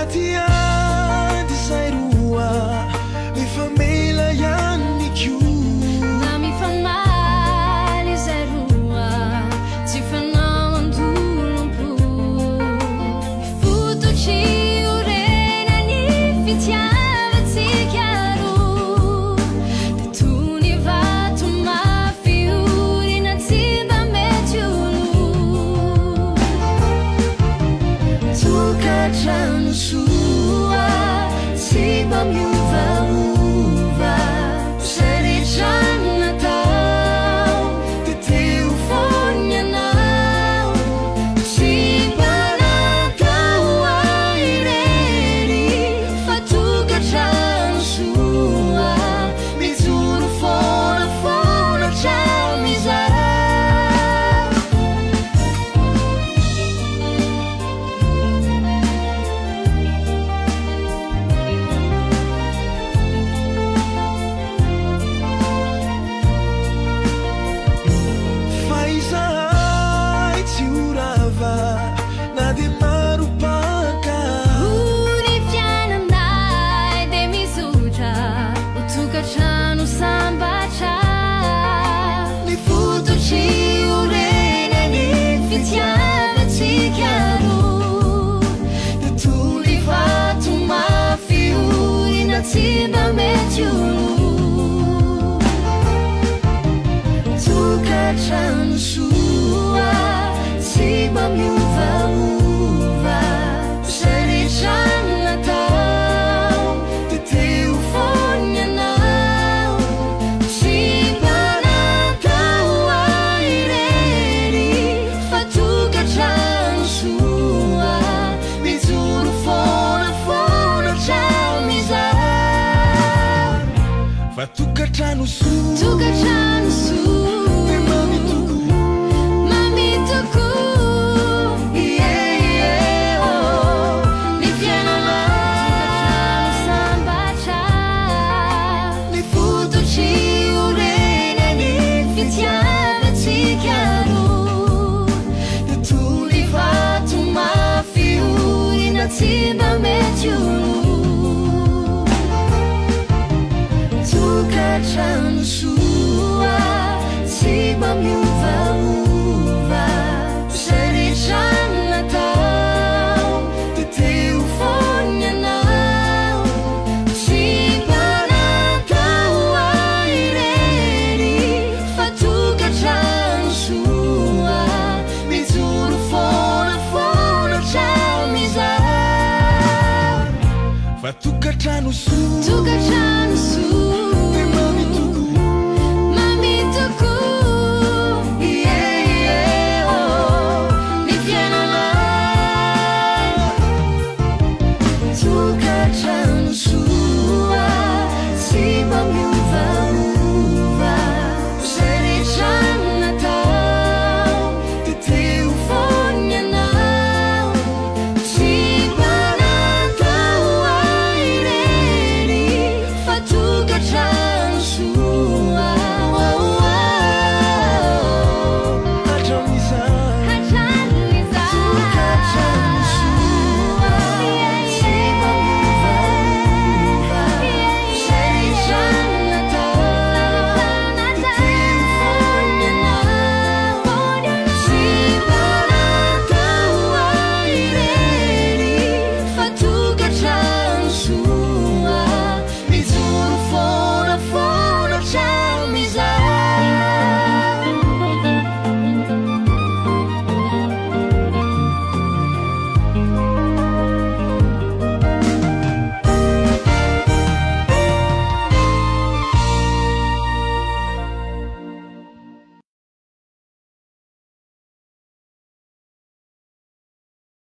anaty ady izay roa, mifamela ihany koa. Na mifamaly izay roa, tsy fanao an-dolompo. Fototry iorenan'ny fitiavantsika roa, dia toy ny vato mafy orina tsy mba mety ho lo. Tokantrano soa, tsy mba miovaova. Izay rehetra natao, dia te ho foana ianao. Tsy mba natao ho ahy irery, fa tokantrano soa, mijoro foana foana hatramin'izao. Fa izahay tsy ho rava na dia maro mpaka. Ho ny fiainanay dia mizotra ho tokantrano sambatra. Ny fototry iorenan'ny fitiavantsika roa, dia toy ny vato mafy orina tsy mba mety ho lo. Tokantrano soa, tsy mba miovaova. Izay rehetra natao, dia te ho foana ianao. Tsy mba natao ho ahy irery, fa tokantrano soa, mijoro foana foana hatramin'izao. Fa tokantrano soa, Tokantrano soa, dia mamy tokoa. Mamy tokoa. Yeah, oh, ny fiainana. Tokantrano sambatra. Ny fototry iorenan'ny fitiavantsika roa, dia toy ny vato mafy orina tsy mba mety ho lo. Tokantrano soa, tsy mba miovaova. Izay rehetra natao, dia te ho foana ianao. Tsy mba natao ho ahy irery, fa tokantrano soa, mijoro foana foana hatramin'izao. Fa tokantrano soa, Tokantrano